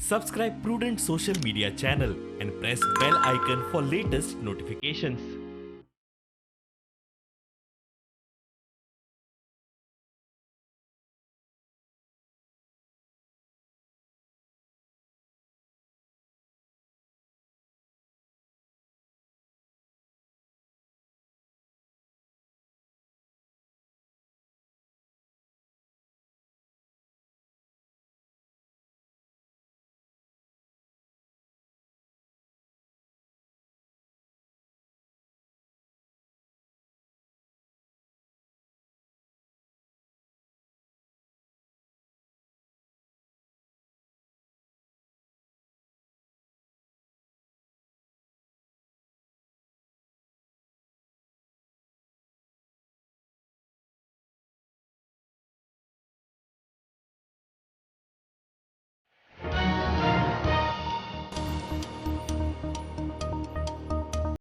Subscribe Prudent Social Media channel and press bell icon for latest notifications.